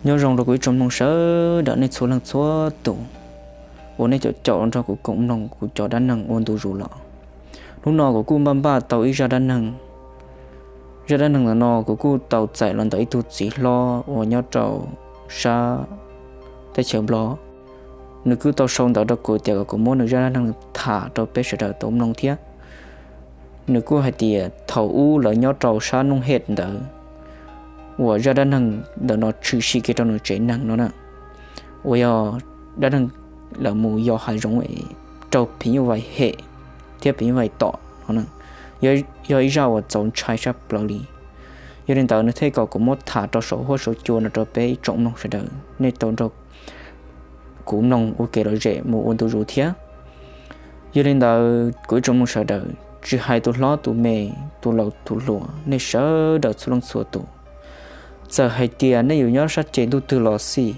Nyob zoo rau kuv ib tsoom mloog sawv daws nej txhua leej txhua tus uas nej caum caum nrog kuv koom mloog kuv cov dab neeg ua ntu zus los. Hnub no kuv kuj npaj npaj tau ib zaj dab neeg. Zaj dab neeg ntawm no kuv kuj tau txais los ntawm ib tug txiv hlob uas nyob rau sab teb chaws Nplog. Nws kuj tau sau ntawv rau kuv tias kom kuv muab nws zaj dab neeg tham rau peb sawv daws tau mloog thiab. Nws kuj hais tias thaum ub lawv nyob rau sab Nooj Hej ntawd, uas zaj dab neeg ntawm no tshwm sim kiag rau nws tsev neeg no na, uas yog dab neeg lawv mus yos hav zoov raug phim nyuj vais hem thiab phim nyuj vais tom no, yog ib zaj uas txaus ntshai sab plaws li. Yog li ntawd nws thiaj kom kuv muab tham rau saum huab saum cua no rau peb ib tsoom mloog sawv daws nej tau nrog kuv mloog ua kev lom zem mus ua ntu zus thiab. Yog li ntawd kuv ib tsoom mloog sawv daws, tsis hais tus hlob tus me, tus laus tus hluas, nej sawv daws txhua leej txhua tus, txawm hais tias nej yuav nyob sab ceg ntuj twg los xij,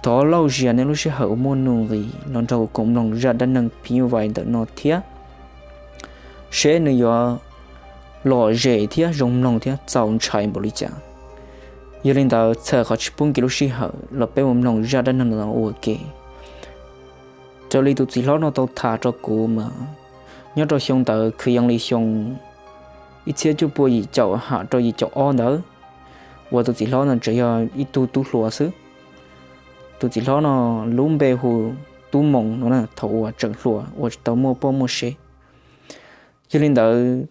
thov lauj zias nej lub sij hawm uas muaj nuj nqis los nrog kuv koom mloog zaj dab neeg phim nyuj vais ntawm no thiab, seb nws yuav lom zem thiab zoo mloog thiab txaus ntshai npaum li cas. Yog li ntawd txhawm qhov tsis pub nkim lub sij hawm los peb mus mloog zaj dab neeg ntawm no ua ke. Raws li tus txiv hlob no tau tham rau kuv mas, nyob rau xyoo ntawd kwv yees li xyoo ib txhiab cuaj pua yim caum ham rau yim caum ob ntawd, uas tus txiv hlob no tseem yog ib tug tub hluas xwb. Tus txiv hlob no lub npe hu Tub Moo no na, thaum uas tseem hluas uas tsis tau muaj poj muaj sev. Yog li ntawd,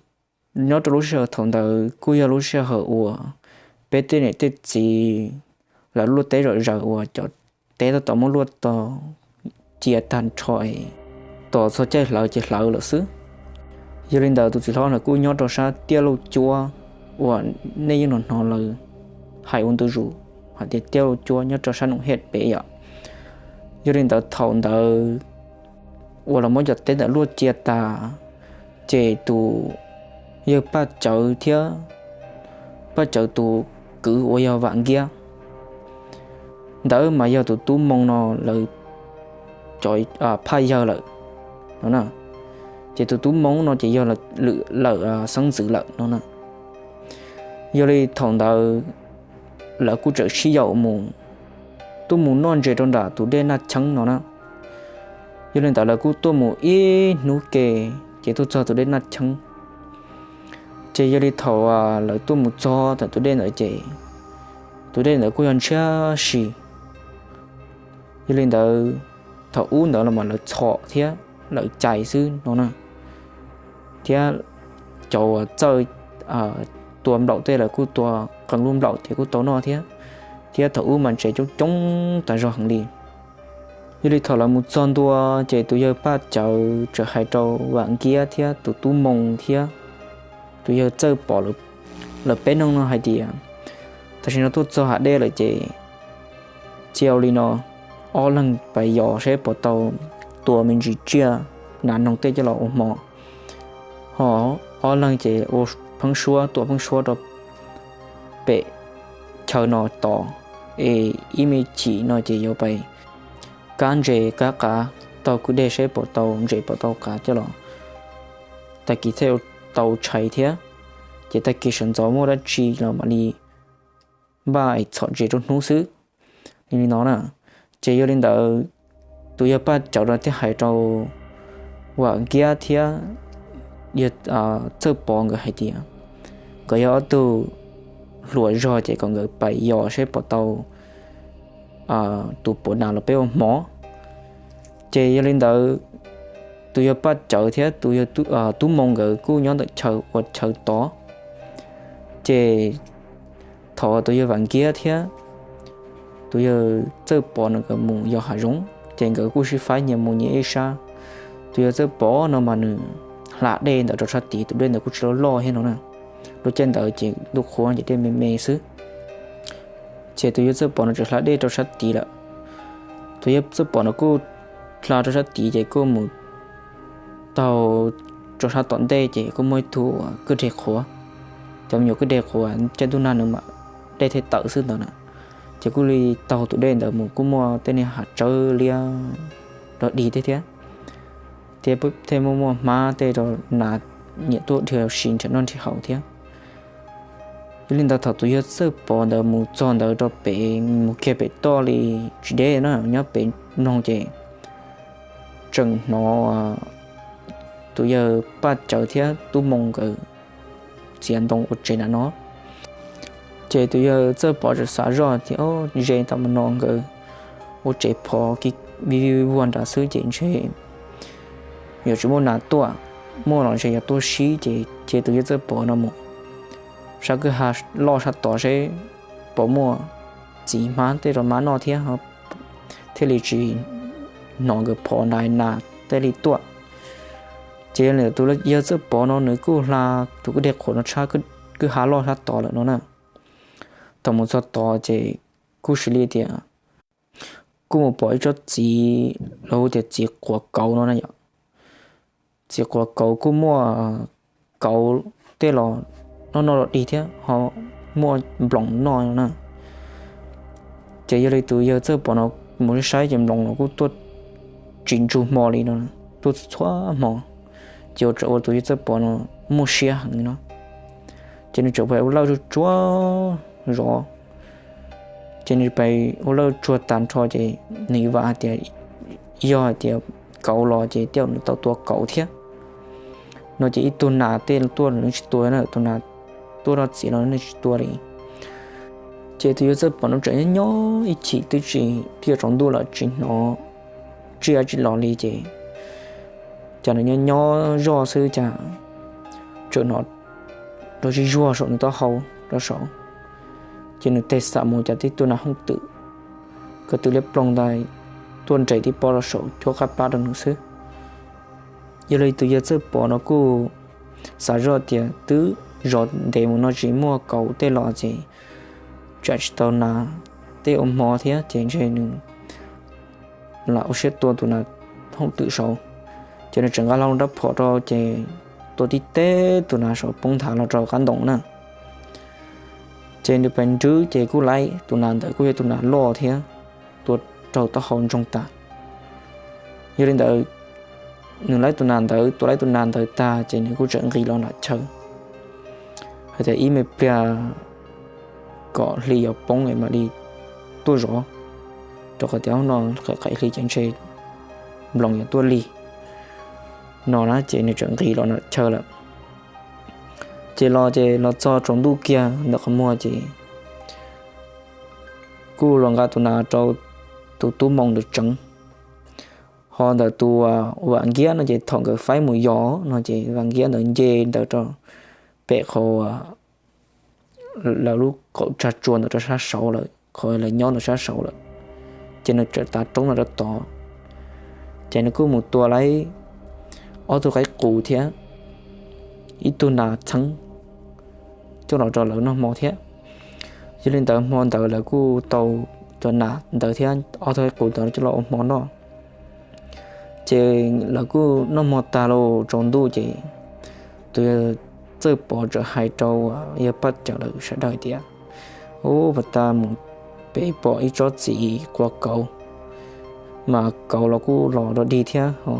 nyob rau lub sij hawm thaum ntawd kuj yog lub sij hawm uas peb tej niam tej txiv lawv luaj teb zom zaws uas cov teb tab tom muab luaj tau cia tag nrho, tos txog caij hlawv ces hlawv lawm xwb. Yog li ntawd tus txiv hlob ntawd kuj nyob rau sab Tiaj Lauj Cuab uas nej yeej hnov hnov lawv hais ua ntu zus hais tias Tiaj Lauj Cuab nyob rau sab Noom Hej pem yom. Yog li ntawd thaum ntawd uas los muab cov teb ntawd luaj cia tas, ces tus yawg Paj Cawv thiab Paj Cawv tus kwv uas yog Vam Nkiab ntawd mas yog tus Tub Moo no lawv cov phaj yawg lawm no. Ces tus Tub Moo no ces yog lwm lawm xeeb ntxwv lawm no na. Yog li thaum ntawd lawv kuj tseem sib yaum mus, tuaj mus noj ntses rau nram tus dej Naj Cheeb no na. Yog li ntawd lawv kuj tuaj mus ib hnub ke, ces tuaj txog tus dej Naj Cheeb. Ces yog li thaum lawv tuaj mus txog ntawm tus dej ntawd ces tus dej ntawd kuj yog ntshiab si. Yog li ntawd thaum ub ntawd los mas lawv txhom thiab lawv cais xwb no na, thiab cov uas txawj tua nplaum tej lawv kuj tua qee lub nplaum ces kuj tau noj thiab, thiab thaum ub mas ntses coob coob tas zog heev li. Yog li thaum lawv mus txog ntua, ces tus yawg Paj Cawv txawm hais rau Vam Nkiab thiab tus Tub Moo thiab tus yawg Txawj Pov lawv peb leeg no hais tias, tam sim no tuaj txog hav dej lawm ces cia ua li no, ob leeg pais yos saib puas tau tua me ntsis tsiaj nas noog tej coj los ua hmo, ho ob leeg ces ua pheeb suab, tua pheeb suab rau pem chaw no tos, es ib me chim no ces yuav pais kab ntses kab qav taug kwj dej saib puas tau ntses puas tau qav coj los, tag kis thiaj tau tshais thiab. Ces tag kis sawv ntxov muaj dab tsi los mam li npaj es txhom ntses rau hnub xwb. Li no na, ces yog li ntawd tus yawg Paj Cawv no thiaj hais rau Vam Nkiab thiab yawg Txawj Pov nkawd hais tias, nkawd yog ob tug hluas zog ces kom nkawd pais yos saib puas tau tus puav nas los peb ua hmo. Ces yog li ntawd tus yawg Paj Cawv thiab tus yawg Tub Moo nkawd kuj nyob ntawm chaw ua chaw tod. Ces thaum tus yawg Vam Nkiab thiab tus yawg Txawj Pov no nkawd mus yos hav zoov ces nkawd kuj sib faib nyias mus nyias ib sab. Tus yawg Txawj Pov no mas nws hla dej ntawd rau sab tid, tus dej ntawd kuj tsis loj loj thiab no na. Lub caij ntawd ces ntuj qhuav ces dej me me xwb. Ces tus yawg Txawj Pov no tseem hla dej rau sab tid lawm. Tus yawg Txawj Pov no kuj hla rau sab tid ces kuj mus taug rau sab tom ntej ces kuj muaj ib tug kwj deg qhuav, cov me nyuam kwj deg qhuav caij ntuj nag nws mam dej thiaj tawm xwb ntawd na. Ces kuj li taug tus dej ntawd mus kuj muaj tej niag hav tsawb liab rog dig tej thiab, thiab muaj muaj hmab tej rau nas nyiam tuaj dhia si nrhiav noj nrhiav haus thiab. Yog li ntawd thaum tus yawg Txawj Pov ntawd mus txog ntawd rau pem, mus kiag pem toj li tsis deb na, nyob pem mloog ces tseem hnov tus yawg Paj Cawv thiab Tub Moo nkawd txiav ntoo ua tsev nram no. Ces tus yawg Txawj Pov txawm xav zoj tias, o, ze tam sim no nkawd ua tsev phov vij vij vuag nrad xwb ces ntshe yuav tsis muaj nas tuaj, muaj los ntshe yuav tuaj sib ces, ces tus yawg Txawj Pov no mus sab kwj ha loj sab tod seb puas muaj txiv hmab tej rau mab noj thiab, thiaj li tsis hnov nkawd phov nrad nas thiaj li tuaj. Ces tus yawg Txawj Pov no nws kuj hla tus kwj deg qhuav no tshab kwj ha loj sab tod lawm no na. Thaum mus txog tod ces kuj xws li tias kuj mus pom ib tsob txiv los hu tias txiv quav kauv no na yom. Txiv quav kauv kuj muaj kauv tej los noj noj los dig thiab ho muaj nploos noj no na. Ces yog li tus yawg Txawj Pov no mus saib ces nploos los kuj tuaj tsis ntsug hmo li no, tuaj txhua hmo. Ces ua tsav ua tus yawg Txawj Pov no muaj siab heev no, ces nws txawm pais ua lawj tsuag tsuag zov. Ces nws pais ua lawj tsuag tag nrho ces nws vam hais tias yog hais tias kauv los ces tej zaum nws tau tua kauv thiab no ces ib tug nas tej tuaj nws tsis tua na, tus nas tuaj rau txiv los nws tsis tua li. Ces tus yawg Txawj Pov no tseem nyob nyob ib chim twb tsis, twb yuav tsaus ntuj lawm tsis hnov tsiaj tsis los li ces cas nws nyob nyob zoj xwb cas tseem hnov rau zig zuag saum nws taub hau rau saud. Ces nws tes xam mus cas tib tug nas hooj twm ko tw liab ploog ntag tuaj nres tib pob rau saum cuab qab plab rau nws xwb. Yog li tus yawg Txawj Pov no kuj xav zoj tias twb zov ntev mus no tsis muaj kauv tej los ces tsam tsis tau nas tej ua hmo thiab ces ntshe nws lam ua siab tua tus nas hooj twm saud. Ces nws tseem nqa hlo rab phom rau ces tua tib teg tus nas saud poob nthav los rau qab ntoo na. Ces nws pais nrwb ces kuj laib tus nas ntawd kuj yog tus nas loj thiab, tua raug taub hau ntsoog tas. Yog li ntawd nws laib tus nas ntawd, tua laib tus nas ntawd tag ces nws kuj tseem nqis los nram chaw hais tias ib me pliag kom hli yuav poob es mam li tuaj zov, rau qhov tias no qaim hli ces ntshe nploos yuav tuaj lig no na ces nws tseem nqis los nram chaw lawm. Ces los ces los txog tsaus ntuj kiag ntawm qhov muag ces kuj los nqa tus nas rau tus tub moo ntawd tseev. Ho ntawm tus Vam Nkiab no ces thaum nkawd faib mus yos no ces Vam Nkiab ntawd nce ntawd rau pem qhov lawv lub qaum tsag tsua ntawd rau sab saud lawm, qhov lawv nyob ntawd sab saud lawm. Ces nws txawm tav roob no rau tod, ces nws kuj mus tua laib ob tug qaib qus thiab ib tug nas txheeb coj los rau lawv noj hmo thiab. Yog li ntawd hmo ntawd lawv kuj tau cov nas ntawd thiab ob tug qaib qus ntawd coj los ua hmo noj. Ces lawv kuj noj hmo tag los tsaus ntuj ces tus yawg Txawj Pov txawm hais rau yawg Paj Cawv lawv sawv daws tias, ub, puag ta mus pem pom ib tsob txiv quav kauv, mas kauv los kuj los dog dig thiab ho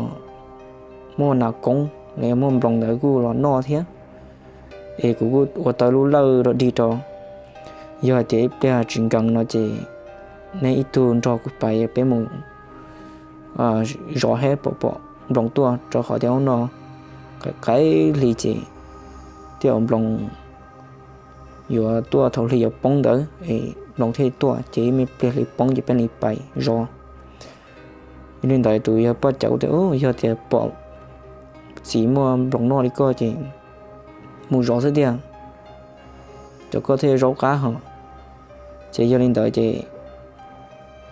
muaj nas koob los yog muaj nploos ntawd kuj los noj thiab. Es kuv kuj ua tau lub lawj dog dig rau, yog hais tias ib pliag tsis nkees no ces neb ib tug nrog kuv pais peb mus zov seb pom pom nploos tuaj, rau qhov tias ub no qaim hli ces tej zaum nploos yuav tuaj thaum hli yuav poob ntawd es nploos thiaj tuaj, ces ib me pliag hli poob ces peb li pais zov. Yog li ntawd tus yawg Paj Cawv tias, ub, yog tias pom txiv muaj nploos noj li koj ces mus zov xwb tiag, cov koj thiaj zaub qab ho. Ces yog li ntawd ces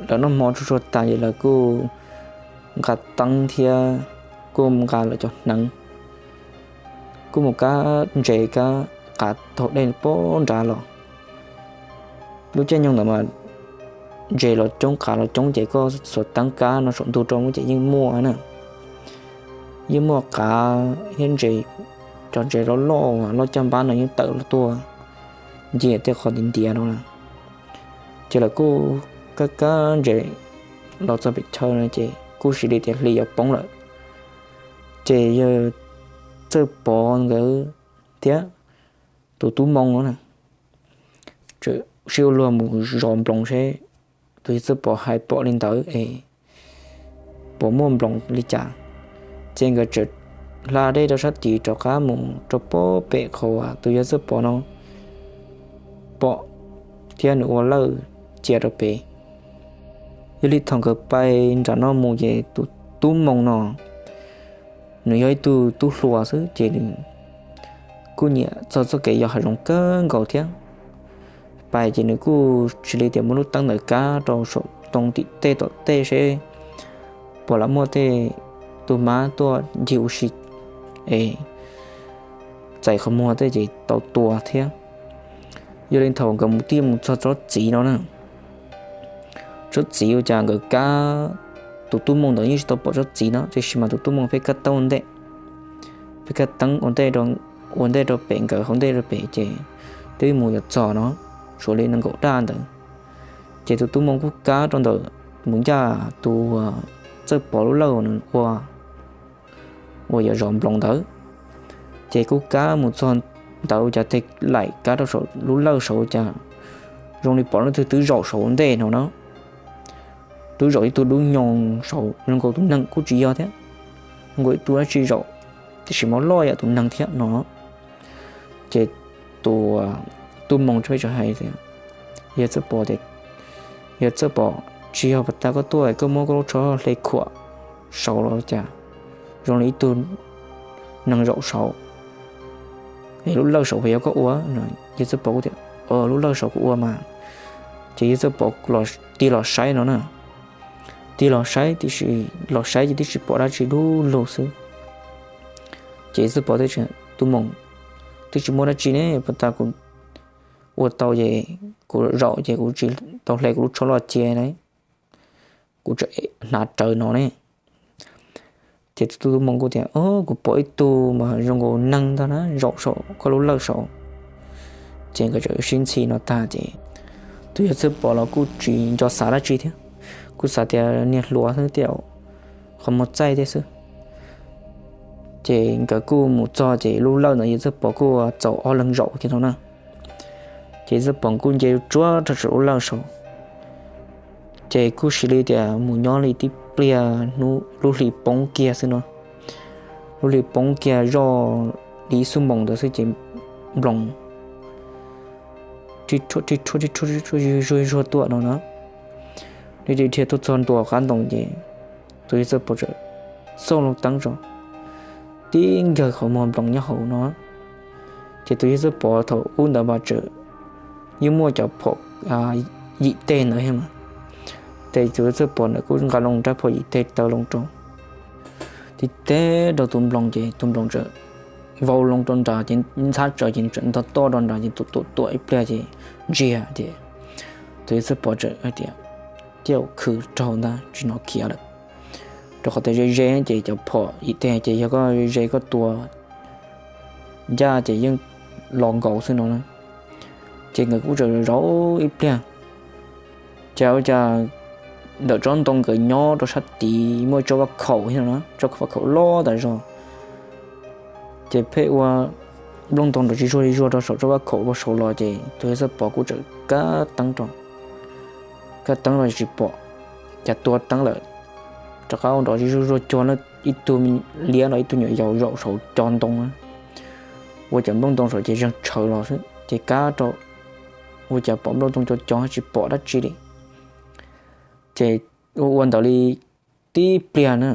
lawv noj hmo tsuag tsuag tas ces lawv kuj nqa teeb thiab kuj nqa lawv cov hneev, kuj mus kab ntses kab qav taug dej pem nrad los. Lub caij nyoog ntawd mas ntses los coob qav los coob ces koj xuas teeb kab no saum ntug rau mus ces yeej muaj na. Yeej muaj qav thiab ntses, cov ntses loj loj loj caj npab no yeej tawm los tuaj nce tej qhov ntiav ntiav no na. Ces lawv kuj kab kab ntses los txog pem chaw no ces kuj xws li tias hli yuav poob lawm. Ces yawg Txawj Pov nkawd thiab tus tub moo no na, sib ua luag mus zov nploos seb tus yawg Txawj Pov hais pom li ntawd es puas muaj nploos li cas. Ces nkawd txawm hla dej rau sab tid rov qab mus rau pem qhov uas tus yawg Txawj Pov no pom thiab nws ua lawj cia rau pem. Yog li thaum nkawd pais nram no mus ces tus tub Moo no nws yog ib tug tub hluas xwb ces nws kuj nyiam txog txoj kev yos hav zoov kawg nkaus thiab. Pais ces nws kuj cia li tias muab lub teeb ntawd kab rau saum ntoo tim tej tom tej seb puas lam muaj tej tug mab tuaj ncig ua si es txais qhov muag tej ces tau tua thiab. Yog li thaum nkawd mus tib mus txog tsob txiv no na, tsob txiv ua cas nkawd kab, tus tub Moo ntawd yeej tsis tau pom tsob txiv no tiam sis mas tus tub Moo pheej kab teeb ua ntej, pheej kab teeb ua ntej, ua ntej rau pem nkawd hauv ntej rau pem ces twb mus yuav txog no, tshuav li nees nkaum daj ntawd. Ces tus tub Moo kuj kab rau ntawm mus ncaj tus Txawj Pov lub lawj uas nws ua uas yog zov nploos ntawd. Ces kuj kab mus txog ntawd ua cas tej laim kab rau saum lub lawj saud cas zoo li pom leej twg twb zaum saud ntej no na. Twb zaum ib tug dub nyoos saud zoo nkaus tus neeg kuj tsis yog thiab, zoo nkaus ib tug dab tsi zaum, tiam sis mas loj yam tus neeg thiab no. Ces tus tub Moo teb hais tias, yawg Txawj Pov, yawg Txawj Pov, tsis yog pas tas koj tuaj koj muab koj lub tsho hle khuam saud los cas zoo li ib tug neeg zaum saud, es lub lawj saud puas yog koj ua no? Yawg Txawj Pov kuj tias, lub lawj saud kuv ua mas. Ces yawg Txawj Pov tig los saib no na, tig los saib tiam sis los saib ces twb tsis pom dab tsi dub lug xwb. Ces yawg Txawj Pov, tub Moo, twb tsis muaj dab tsi ne, pas tas kuv ua tau ces kuv zaum ces kuv tsis tau hle kuv lub tsho loj cia na, kuv tseem hnav rawv no ne. Ces tus tub Moo kuj tias, kuv pom ib tug mas zoo nkaus neeg ntag na zaum saum koj lub lawj saud. Ces nkawd txawm sib ntxhi no tag ces tus yawg Txawj Pov los kuj tsis nco xav dab tsi thiab, kuj xav tias niag hluas xwb tej zaum qhov muag txaij tej xwb. Ces nkawd kuj mus txog ces lub lawj ntawd yawg Txawj Pov kuj txaus ob leeg zaum kiag no na. Ces yawg Txawj Pov kuj nce tsuag rau saum lub lawj saud. Ces kuj sis li tias mus nyob li tib pliag lub hli poob kiag xwb no, lub hli poob kiag zoj li ib xuab moos ntawd xwb ces nploos rib rhuaj rib rhuaj zuag zuag tuaj no na. Nws dhia tuaj txog ntua qab ntoo ces tus yawg Txawj Pov txawm xauj lub teeb tso, tib nkawg qhov muag nploos nyob hauv no. Ces tus yawg Txawj Pov thaum ub ntawd mas tseem yeej muaj cov phom yim teg ntawd thiab mas, ces tus yawg Txawj Pov ntawd kuj nqa loo rab phom yim teg taw loo rau, tib teg rau tus nploos ces tus nploos txawm vau loo rau nrad ces ntxhab tsawv ces txawm ntog toj rau nrad ces tuam tuam tuam ib pliag ces ntsiag ces tus yawg Txawj Pov txawm hais tias, tej zaum khwv raug ntag tsis hnov khiav lawm, rau qhov tias ze ze ces cov phom yim teg ces yog koj ze ze koj tua ncaj ces yeej los nkaus xwb no na. Ces nkawd kuj txawm zaum ib pliag, ces ua cas ntawm tsob ntoo nkawd nyob rau sab tid muaj tsob vaj khaum thiab no, tsob vaj khaum loj tas zog. Ces pheej ua nplooj ntoo nrov zig zuag zig zuag rau saum tsob vaj khaum ua saud los ces tus yawg Txawj Pov kuj txawm kab teeb rau, kab teeb los tsis pom, cas tua teeb lawm, rov qab ua nrov zig zuag zuag cuag ib tug liab los ib tug nyuam yaus zaum saum cov ntoo, ua cov nplooj ntoo saud ces zeeg tshawv los xwb ces kab rau, ua cas pom nplooj ntoo cov cov tsis pom dab tsi li. Ces ua ua ntawd li tib pliag na,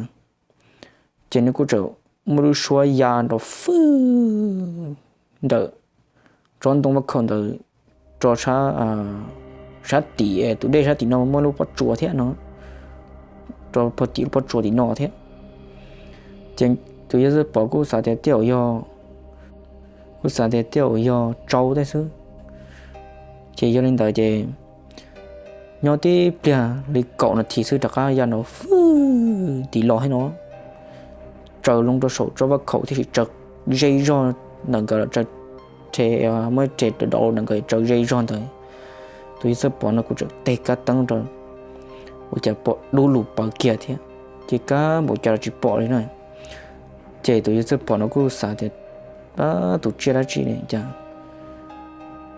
ces nws kuj txawm muaj lub suab ya nrov fwj ntawm tsob ntoo vaj khaum ntawd rau sab tim, tus dej sab tim no muaj lub pob tsuas thiab no, rau puag tim lub pob tsuas tim no thiab. Ces tus yawg Txawj Pov kuj xav tias tej zaum yog, kuj xav tias tej zaum yog tsau tej xwb. Ces yog li ntawd ces nyob tib pliag li kaum nas this xwb rov qab ya nrov fwj tim los thiab no, tsaws loo rau saum tsob vaj khaum tiam sis tsaws ze zog ntawm nkawd, tsaws rhe, muab rhe dov ntawm nkawd tsaws ze zog ntawd. Tus yawg Txawj Pov no kuj txawm teg kab teeb rau, ua cas pom dub lug pawv kiag thiab, ces kab npaum cas los tsis pom li na. Ces tus yawg Txawj Pov no kuj xav tias, tus tsiaj dab tsi ne cas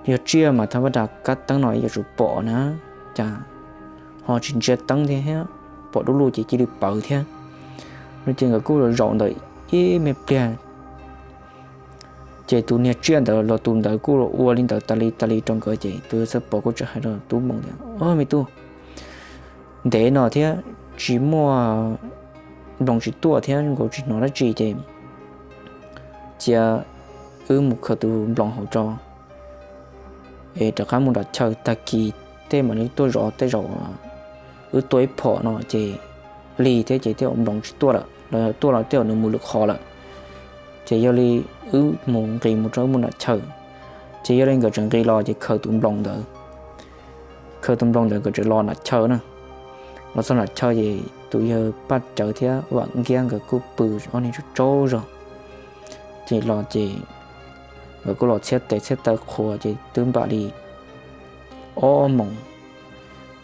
yog tsiaj mas thaj vaj das kab teeb no yuav tsum pom na, cas ho tsis ntsia teeb thiab, pom dub lug ces cia li pawv thiab no. Ces nkawd kuj zaum ntawm ib me pliag, ces tus niag tsiaj ntawd los tus ntawd kuj los ua li ntawd tas li tas li rau nkawd. Ces tus yawg Txawj Pov kuj tseem hais rau tub Moo tias, Au, me tub, ntev no thiab tsis muaj nploos tsis tuaj thiab nkaus tsis hnov dab tsi ces cia wb mus khaws tus nploos hauv tso es rov qab mus nram chaw, tag kis tej mam li tuaj zov. Tej zaum wb tua ib phom no ces lig thiab ces tej zaum nploos tsis tuaj lawm, los yog tuaj los tej zaum nws mus lwm qhov lawm. Ces yog li wb mus nqis mus rau wb mus nram chaw. Ces yog li nkawd tseem nqis los ces khaws tus nploos ntawd, khaws tus nploos ntawd nkawd tseem los nram chaw na. Los txog nram chaw ces tus yawg Paj Cawv thiab Vam Nkiab nkawd kuj pw ob niag tsaug tsaug zog. Ces los ces nkawd kuj los txhiab tes txhiab taw qhuas ces twb npam li ob moos,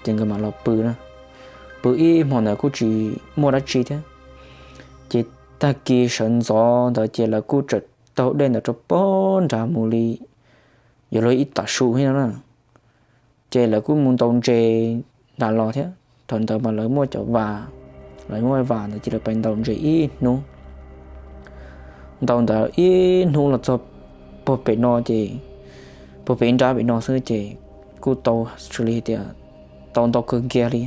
ces nkawd mam los pw na. Pw ib hmo ntawd kuj tsis muaj dab tsi thiab. Ces tag kis sawv ntxov ntawd ces lawv kuj tseem taug dej ntawd rau pog nrad mus li yuav luag ib tam su thiab no na. Ces lawv kuj mus ntaus ntses nrad los thiab. Thaum ntawd mas lawv muaj cov vas, lawv muaj vas ntawd ces lawv pais ntaus ntses ib hnub. Ntaus ntawd ib hnub los txog pog pem no ces, pog pem nrab pem no xwb ces kuj tau, xws li tias tau ntau kawg nkiag li,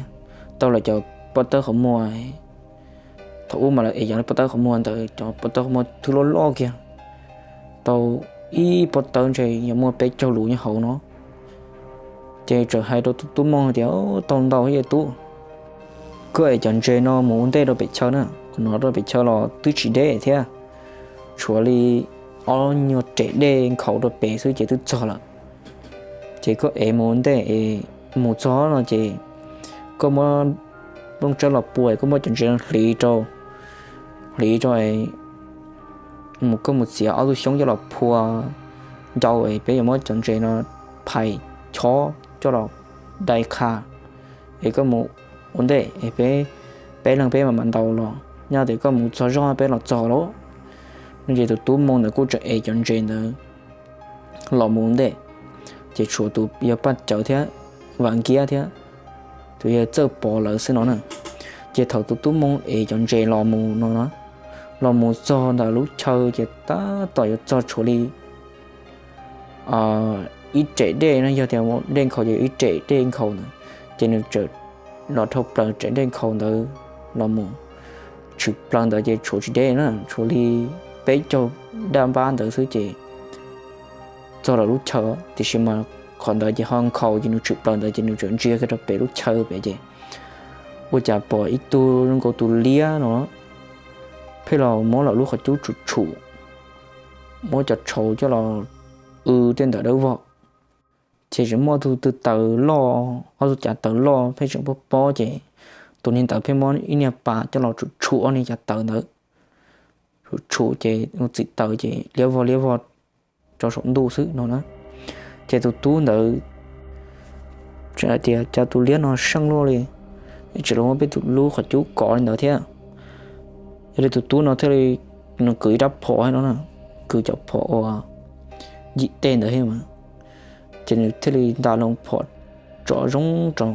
tau lawv cov pob tawb qhov muag. Thaum ub mas lawv ev cov pob tawb qhov muag ntawd, cov pob tawb qhov muag thwb loj loj kiag, tau ib pob tawb ntshe yog muaj peb caug lus nyob hauv no. Ces txawm hais rau tus tub Mooj tias, Tau ntau thiab tub, koj ev cov ntses no mus ua ntej rau pem chaw na, kuv hnov rau pem chaw los twb tsis deb thiab, tshuav li ob nyuag rem dej nkhaus rau pem xwb ces twb txog lawm. Ces koj ev mus ua ntej es mus txog no ces koj muab plooj tsawb los pua, koj muab cov ntses no hliv rau, hliv rau, mus koj mus txiav ob tug xyoob coj los phua ncau es peb yuav muab cov ntses no phais chob coj los dai qha es koj mus ua ntej es peb, peb leeg peb mam mam ntaus los, nyob tias koj mus txog zog peb los txog lawm no. Ces tus tub Mooj ntawd kuj tseem ev cov ntses ntawd los mus ua ntej, ces tshuav tus yawg Paj Cawv thiab Vam Nkiab thiab tus yawg Txawj Pov lawv xwb no na. Ces thaum tus tub Mooj ev cov ntses los mus no na, los mus txog ntawm lub chaw ces tab tom yuav txog tshuav li ib rem dej no, yog tias dej nkhaus ces ib rem dej nkhaus ntawd, ces nws txawm los dhau plaws rem dej nkhaus ntawd los mus tshwm plaws ntawd ces tshuav tsis deb na, tshuav li peb caug daj npab ntawd xwb ces txog lawm lub chaw. Tiam sis mas qhov ntawd ces ho nkhaus ces nws tshwm plaws ntawd ces nws txawm ntsia kiag rau pem lub chaw pem ces ua cas pom ib tug zoo nkaus tus liab no pheej los muab lawv lub qhov cub tshum tshum, muab cov tshauv coj los w tej ntawm dawb vog. Ces tseem muaj ob tug taws loj, ob tug cav taws loj pheej tseem pob pob ces tus niag ntawd pheej muab ib niag pas coj los tshum tshum ob niag cav taws ntawd, tshum tshum ces ua txim taws ces liab vog liab vog rau saum ntuj xwb no na. Ces tus tub ntawd tseem hais tias, Cas tus liab no seej luaj li, tseem los muab peb tus lub qhov cub kov li ntawd thiab. Yog li tus tub no thiaj li, nws kwv ib rab phom no na, kwv cov phom uas yim tej ntawd thiab mas, ces nws thiaj li nta loo phom tsom zoo rau,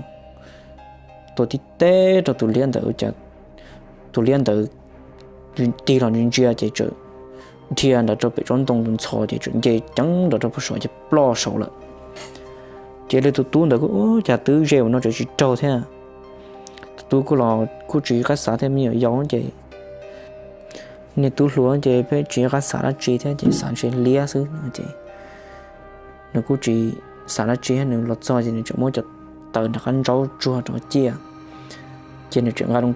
tua tib teb rau tus liab ntawd, cas tus liab ntawd tig los ntsia ntsia ces txawm dhia ntawd rau pem tsob ntoo tus ntxhov ces txawm nce ceev ntawd rau puag saum ces ploj saud lawm. Ces li tus tub ntawd kuj, Ub, cas twb ze ua no tseem tsis raug thiab. Tus tub kuj los kuj tsis qab xav thiab, me nyuam yaus ces niag tub hluas ces pheej tsis qab xav dab tsi thiab ces xav ntshe liab xwb ces nws kuj tsis xav dab tsi, nws los txog ces nws tseem muab cov taws nram qab ntsaub tsuag rau ciaj, ces nws tseem nqa loo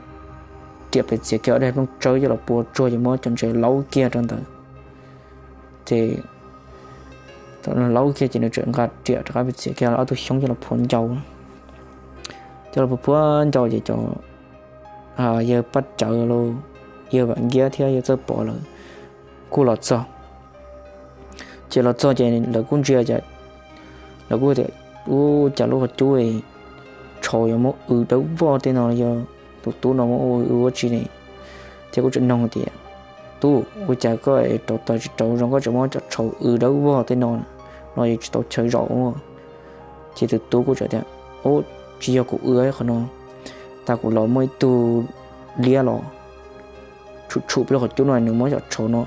riam pem txiav kiag ob daim plooj tsawb coj los pua tsuag ces muab cov ntses laub kiag rau ntawd. Ces thaum laub kiag ces nws tseem nqa riam rov qab pem txiav kiag ob tug xyoob coj los phua ncau, coj los phua ncau ces cov yawg Paj Cawv los, yawg Vam Nkiab thiab yawg Txawj Pov lawv kuj los txog. Ces los txog ces lawv kuj ntsia, lawv kuj tias, Ub, cas lub qhov cub tshauv yuav muab w dawb vog tej no, yog tus tub no muab w ua tsi ne? Thiab kuj tseem nug tias, Tub, ua cas koj rauv taws tsis rauv zoo, koj tseem muab cov tshauv w dawb vog tej no na? no yeej tsis tau chaw zaum. Ces tus tub kuj teb tias, Ub, tsis yog kuv wb qhov no, tag kuv los muaj ib tug liab los tshum tshum peb qhov cub no, nws muab cov tshauv no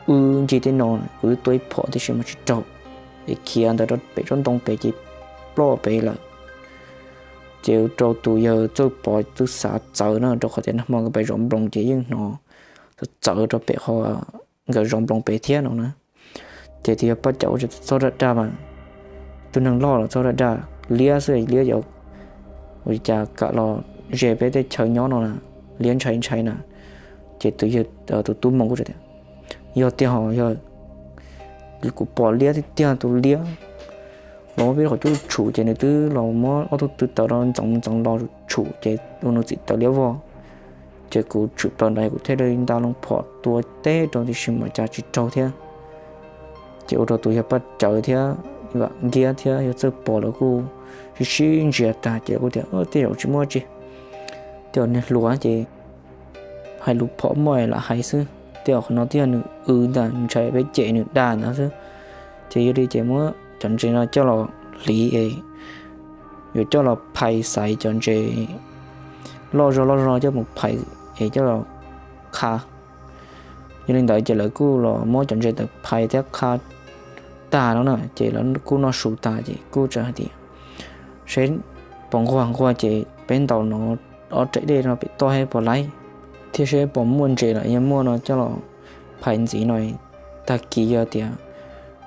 wb ncig tej no, kuv twb tua ib phom tiam sis mas tsis raug, es khiav ntawd rau pem tsob ntoo pem ces ploj pem lawm. Ces ua rau tus yawg Txawj Pov twb xav txawv na, rau qhov tias nag hmo nkawd pais zov nploos ces yeej hnov txawv txawv rau pem qhov nkawd zov nploos pem thiab no na. Ces tus yawg Paj Cawv ua txog dag dag mas, tus neeg loj los txog dag dag, liab xwb, liab yuav ua cas kam los ze peb tej chaw nyob no na, liab ntshai ntshai na. Ces tus yawg, tus tub Moo kuj tias, Yog tiag ho yog, kuv pom liab tiag tiag, tus liab los muab peb qhov cub tshum ces nws twb los muab ob tug tw taws rau ntxoov ntxoov los tshum ces ua nws txim taws liab vog. Ces kuv tshwm plaws ntawd kuv thiaj li nta loo phom tua teb rau tiam sis mas cas tsis raug thiab. Ces ua rau tus yawg Paj Cawv thiab Vam Nkiab thiab yawg Txawj Pov lawv kuj sib sib ntsia tag ces kuj tias, Tej zaum tsis muaj tsi, tej zaum niag hluas ces hais lus phom muaj lam hais xwb, tej zaum qhov no twb yog nws ntshai peb cem nws dag ntawd xwb. Ces yog li ces muab cov ntses no coj los hliv es yuav coj los phais xaiv cov ntses loj zog loj zog coj mus phais es coj los qha. Yog li ntawd ces lawv kuj los muab cov ntses ntawd phais thiab qha tag no na ces lawv kuj noj su tag ces kuj txawm hais tias, Seb puas nquag nquag ces peb ntaus no ob rev dej no pem toj seb puas laib, thiab seb puas muaj ntses los yog muaj no coj los phais ntxiv no. Tag kis yog tias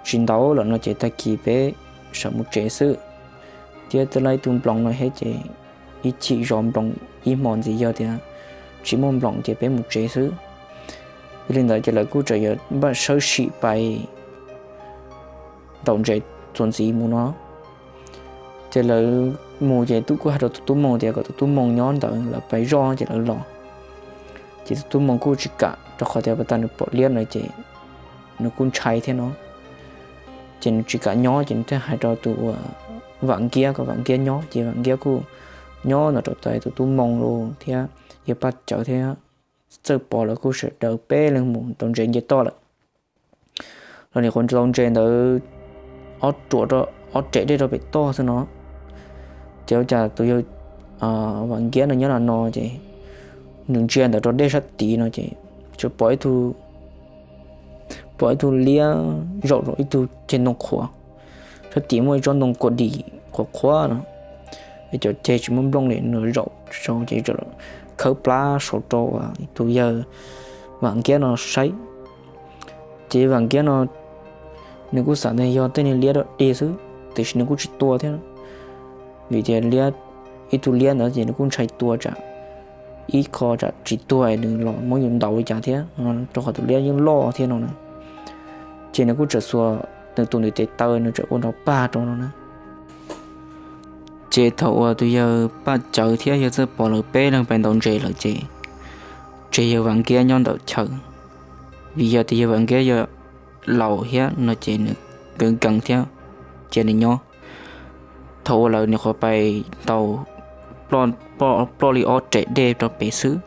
tsis ntaus lawm no ces tag kis peb sawv mus tsev xwb, thiab twb laib tus nploos no thiab ces ib chim zov nploos ib hmos ntxiv, yog tias tsis muaj nploos ces peb mus tsev xwb. Yog li ntawd ces lawv kuj txawm yuav npaj sawb sim pais ntaus ntses txuas ntxiv mus no. Ces lawv mus ces tub kuj hais rau tus tub Moo tias kom tus tub Moo nyob ntawd, lawv pais zoj ces lawv los. Ces tus tub Moo kuj tsis kam rau qhov tias puas tas nws pom liab no ces nws kuj ntshai thiab no. Ces nws tsis kam nyob ces nws thiaj hais rau tus Vam Nkiab kom Vam Nkiab nyob ces Vam Nkiab kuj nyob ntawm rau tus tub Moo los thiab yawg Paj Cawv thiab Txawj Pov lawv kuj sawv daws peb leeg mus ntaus ntses nce toj lawm. Los nim qhuav ntaus ntses ntawd ob ruam, ob rev dej rau pem toj xwb no. Ces ua cas tus yawg Vam Nkiab no nyob no no ces nws ntsia ntawd rau dej sab tid no ces tsuas pom ib tug, pom ib tug liab zaum rau ib tug ceg ntoo qhuav, sab tid muaj ib tsob ntoo kua dis qhuav qhuav no, es cov ceg tsis muaj nplooj li, nws zaum saud ces khawb plab saud rau tus yawg Vam Nkiab no saib. Ces Vam Nkiab no nws kuj xav tias yog tej niag liab dog dig xwb tiam sis nws kuj tsis tua thiab, vim tias ib tug liab ntawd ces nws kuj ntshai tua tsam ib qho tsam tsis tuag nws los muab yus ntaus li cas thiab, rau qhov tus liab yeej loj thiab no na. Ces nws kuj txawm xuas nws tus ntiv tes taw nws txawm ua nrov pag rau no na. Ces thaum uas tus yawg Paj Cawv thiab yawg Txawj Pov lawv peb leeg pais ntaus ntses lawm ces tseg yawg Vam Nkiab nyob ntawm chaw, vim yog tias yawg Vam Nkiab yog laus thiab no ces nws nkees nkees thiab, cia nws nyob. Thaum uas lawv nyuam qhuav pais ntaus ploj li ob rev dej rau pem xwb,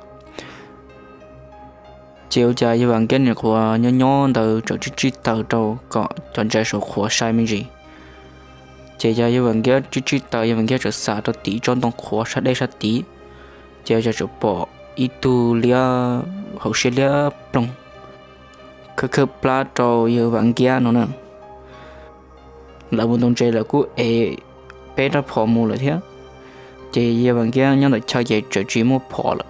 ces ua cas yawg Vam Nkiab nyuam qhuav nyob nyob ntawd txawm tsij tsij taws rau kom cov ntses saum qhuav sai me ntsis. Ces yog yawg Vam Nkiab tsij tsij taws, yawg Vam Nkiab txawm xauj rau tim tsob ntoo qhuav sab dej sab tid, ces ua cas txawm pom ib tug liab hauv siab liab ploog khawb khawb plab rau yawg Vam Nkiab no na. Lawv mus ntaus ntses lawv kuj ev peb rab phom mus lawm thiab, ces yawg Vam Nkiab nyob ntawm chaw ces txawm tsis muaj phom lawm.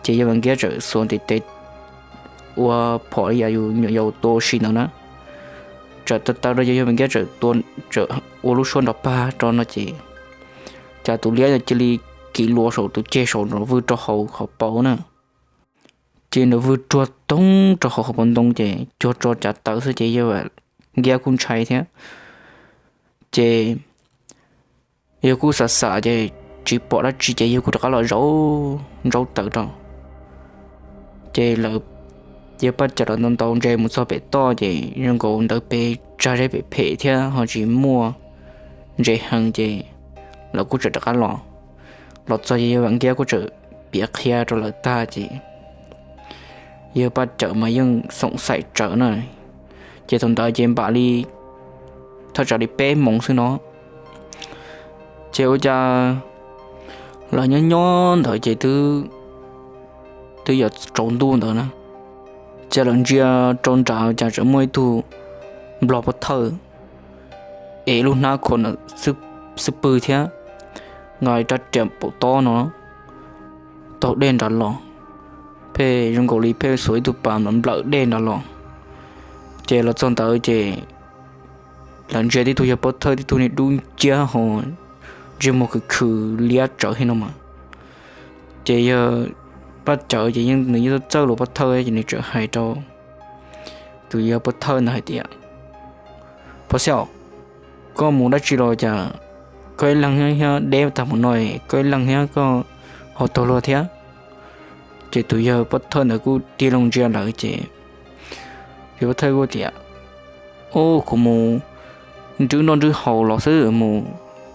Ces yawg Vam Nkiab txawm xuas ntiv tes ua phom li yam yus nyuam yaus tua ua si ntawd na, txawm taw taw rau yawg Vam Nkiab txawm tua, txawm ua lub suab nrov pag rau no ces cas tus liab cia li kiv luas saum tus ceg saum nrov vwg rau hauv qhov paus na. Ces nrov vwg ruag toog rau hauv qhov paus ntoo ces cuag tso cav taws xwb ces yawg Vam Nkiab kuj ntshai thiab. Ces yawg kuj xav xav ces tsis pom dab tsi ces yawg kuj rov qab los zaum ntsaub taws rau. Ces lawv, yawg Paj Cawv lawv ntaus ntaus ntses mus txog pem toj ces zoo nkaus ntawd pem tsag zeb pem phem thiab ho tsis muaj ntses heev ces lawv kuj txawm rov qab los. Los txog ces yawg Vam Nkiab kuj txawm piav qhia rau lawv tag ces yawg Paj Cawv mas yeej xoom xaim tsawv na. Ces thaum ntawd ces npam li thaj tsam li peb moos xwb no. Ces ua cas lawv nyob nyob ntawd ces twb yuav tsaus ntuj ntawd na, ces lawv ntsia rau nram cas tseem muaj ib tug nplog pov thawj ev lub hnab khuam xwb pwg thiab nqa ib rab riam paum tob no taug dej nrad los, pheej zoo nkaus li pheej xuas ib tug pas nplawm dej nrad los. Ces los txog ntawd ces lawv ntsia tib tug yawg pov thawj tib tug niag dub nciab ho ntsej muag khwv khwv liab tsawv thiab no mas. Ces yawg Paj Cawv ces nws yeej txawj txawj los pov thawj ces nws txawm hais rau tus yawg pov thawj ntawd hais tias, Pov xyaum, koj mus dab tsi los cas koj ib leeg thiab deb tag mus no, koj ib leeg thiab koj ho taug luag thiab? Ces tus yawg pov thawj ntawd kuj tig loo ntsia lawv ces yawg pov thawj kuj tias, Ub, kuv mus nrwb noj nrwb haus los xwb, mus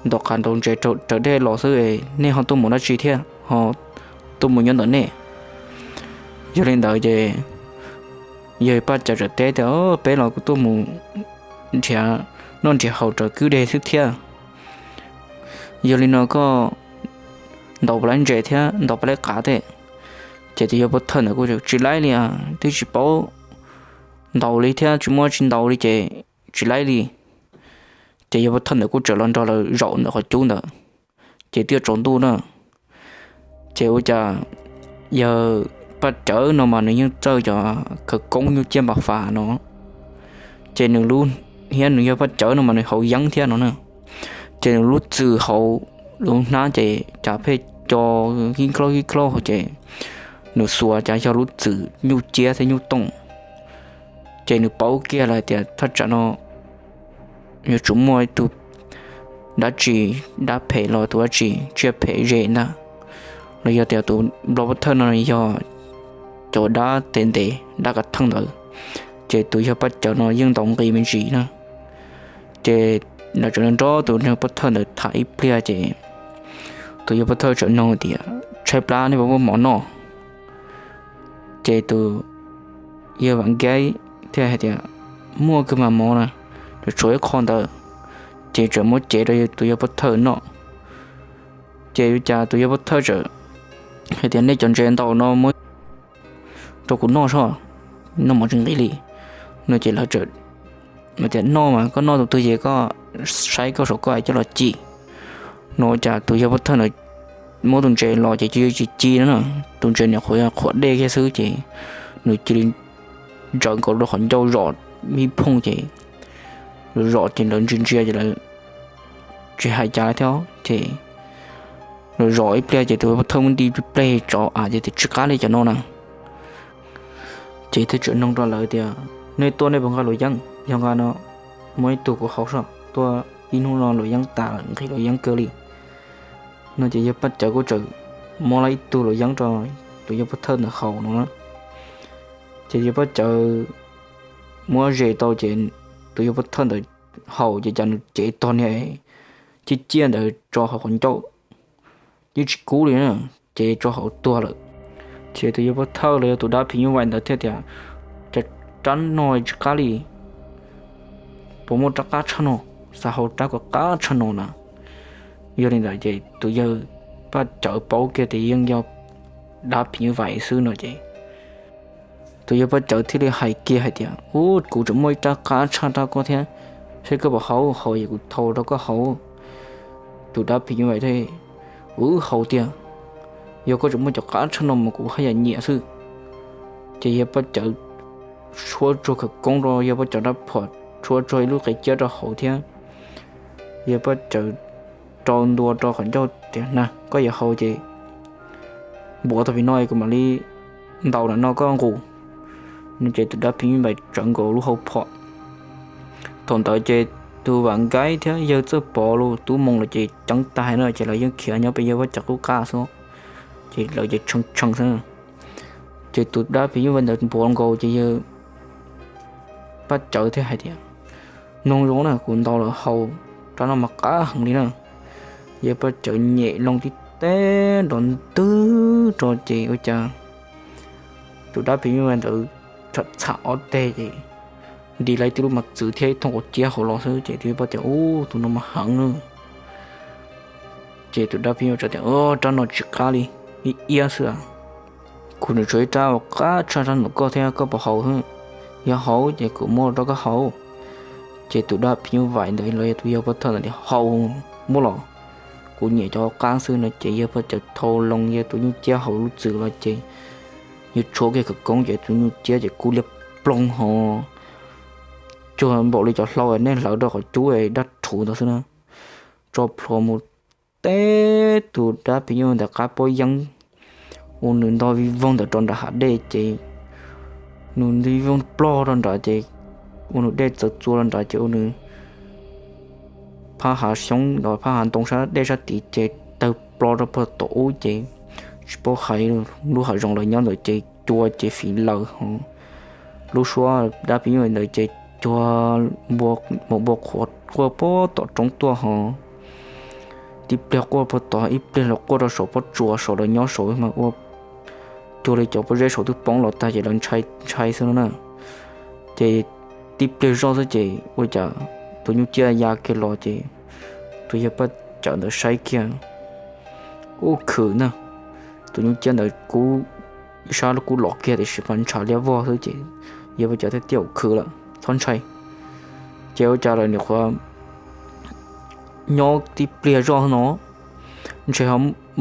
ntaus qav ntaus ntses raws dej los xwb, nej ho tuaj mus dab tsi thiab ho tuaj mus nyob ntawm nej? Yog li ntawd ces yawg Paj Cawv txawm teb tias, Peb los kuj tuaj mus nrhiav noj nrhiav haus raws kwj deg xwb thiab. Yog li no koj ntaus pab laib ntses thiab ntaus pab laib qav tej? Ces tus yawg pov thawj ntawd kuj tsis laib li, twb tsis paub ntaus li thiab tsis muaj tsis ntaus li ces tsis laib li. Ces yawg pov thawj ntawd kuj txawm los nrog lawv zaum ntawm qhov cub ntawd, ces twb tsaus ntuj na. Ces ua cas yawg Paj Cawv no mas nws yeej txawj cov khawv koob nyuj ciab npam fas no, ces nws lub, thiab nws yawg Paj Cawv no mas nws haus yeeb thiab no na. Ces nws lub txwm hauv lub hnab ces cas pheej co kib nklaub kib nklaub ces nws xuas cas yog lub txwm nyuj ciab thiab nyuj tooj. Ces nws paub kiag lawm tias thaj tsam no yuav tsum muaj ib tug dab tsi, dab phem los tus dab tsi tsiaj phem ze ntag, los yog tias tus nplog pov thawj no yog cov dab tes ntev dab kav theej ntawd. Ces tus yawg Paj Cawv no yeej ntaus nqi me ntsis na. Ces nws txawm nrog tus yawg pov thawj ntawd tham ib pliag ces tus yawg pov thawj txawm nug tias, Tshaib plab nej puas muaj mov noj? Ces tus yawg Vam Nkaib thiaj hais tias, Muaj kawg mas mov na, tshuav ib qho ntawd. Ces txawm muab cev rau tus yawg pov thawj noj. Ces ua cas tus yawg pov thawj txawm hais tias, Nej cov ntses ntau no muab rau kuv noj soj, noj mov tsis nqis li no. Ces lawv txawm tias, Noj mas koj noj tus twg ces koj saib koj saum koj coj los ci no. Ua cas tus yawg pov thawj ntawd muab tus ntses los ces cia li tsis ci no na, tus ntses niam qhuav qhuav dej kiag xwb ces nws cia li ntsawv nkaus rau qhov ncauj zom ib phooj ces zom ces lawv ntsia ntsia ces lawv tsis hais cas thiab ces zom ib pliag ces tus pov thawj muab nti pleg tsov av ces tias, Tsis qab li cov no na. Ces thiaj txawm nug rau lawv tias, Nej tuaj nej puas nqa luam yeeb? Yog nqa no muab ib tug kuv haus soj, tuaj ib hnub no luam yeeb tas lawm, nqhis luam yeeb kawg li no. Ces yawg Paj Cawv kuj txawm muab lawm ib tug luam yeeb rau tus yawg pov thawj ntawd haus no na. Ces yawg Paj Cawv muab zes tau ces tus yawg pov thawj ntawd haus ces cas nws cev tog niag ciaj ciaj ntawd tso hauv qhov ncauj, yeej tsis kub li na, ces tso hauv tuag lawm. Ces tus yawg pov thawj los yog tus dab phim nyuj vais ntawd thiaj tias, Cov rab no tsis qab li, puas muaj rab qab tshaj no, xav haus rab kom qab tshaj no na. Yog li ntawd ces tus yawg Paj Cawv paub kiag tias yeej yog dab phim nyuj vais xwb no ces tus yawg Paj Cawv thiaj li hais kiag hais tias, Ub, kuv tseem muaj ib rab qab tshaj rab koj thiab, seb koj puas haus, haus es kuv thau rau koj haus. Tus dab phim nyuj vais thiaj, Ub, haus tiag, yog koj tseem muaj cov qab tshaj no mas kuv haj yam nyiam xwb. Ces yawg Paj Cawv tshuab tsuag khawv koob rau yawg Paj Cawv rab phom, tshuab tsuag ib lub qe ciab rau hauv thiab yawg Paj Cawv rau ntua rau qhov ncauj tias, Na, koj yuav haus ces npuav tau pem no kuv mam li ntaus lam no koj nqus no. Ces tus dab phim nyuj vais tsawv nkaus lub hau phom. Thaum ntawd ces tus Vam Nkaib thiab yawg Txawj Pov los tub moo lawm ces ceeb tag no ces lawv yeej khiav nyob pem yawg Paj Cawv qub qab xwb, ces lawv ces tshee tshee xwb. Ces tus dab phim nyuj vais ntawd npuav nkaus ces yawg Paj Cawv thiaj hais tias, Mloog zoo na, kuv ntaus lawm haus rab no mas qab heev li na. Yawg Paj Cawv nyem loo tib teb nrov ntwg rau ces ua cas tus dab phim nyuj vais ntawd txham txham ob teg ces nti lawv tib lub mos txwv thiab ib thooj quav ciab hauv los xwb ces tus yawg Paj Cawv tias, Ub, tus no mas heev na. Ces tus dab phim nyuj txawm tias, Rab no tsis qab li, ib iab xwb a. Kuv nws tsuas ib rab uas qab tshaj rab nraum koj thiab, koj puas haus? Yog haus ces kuv muab rau koj haus. Ces tus dab phim nyuj vaim ntawd los yog tus yawg pov thawj ntawd tias, Haus, muab los, kuv nyiam cov qab xwb no. Ces yawg Paj Cawv thau loo yawg tus nyuj ciab hauv lub txwv los ces yawg tshuab kiag khawv koob ces tus nyuj ciab ces kub liab ploog hos cuag npaum li cov hlau nej hlawv rau qhov cub dab rhuv ntawd xwb na. Tso plhuav mus teb tus dab phim nyuj ntawd qab pob yeeb ua nws ntog vij voog ntawd rau nram hav dej ces nws ntog vij voog plog rau nrad ces ua nws dej txawv txua rau nrad ces ua nws phab hav xyoob los phab hav ntoo sab dej sab tid ces tawg plho rau puag tom ub ces tsis paub hais, lub hav zoov lawv nyob ntawd ces cua ces fiv lawm hos lub suab dab phim nyuj ntawd ces cuag npua, maum npua qhuav quaj puag tom roob tuaj hos tib pliag quaj puag tod ib pliag los quaj rau saum pob tsuas saum lawv nyob saud mas ua cuag li cov pob zeb saud twb poob los tag ces lawv ntshai ntshai xwb no na. Ces tib pliag zoj xwb ces ua cas tus nyuj ciab ya kiag los ces tus yawg Paj Cawv ntawd saib kiag, ub, khwm na. Tus nyuj ciab ntawd kub, ib sab kub los kiag tiam sis mas ntshav liab vog xwb ces yawg Paj Cawv thiaj tias, Ub, khwm lawm, txhob ntshai. Ces ua cas lawv nim qhuav nyob tib pliag zoj no ntshe ho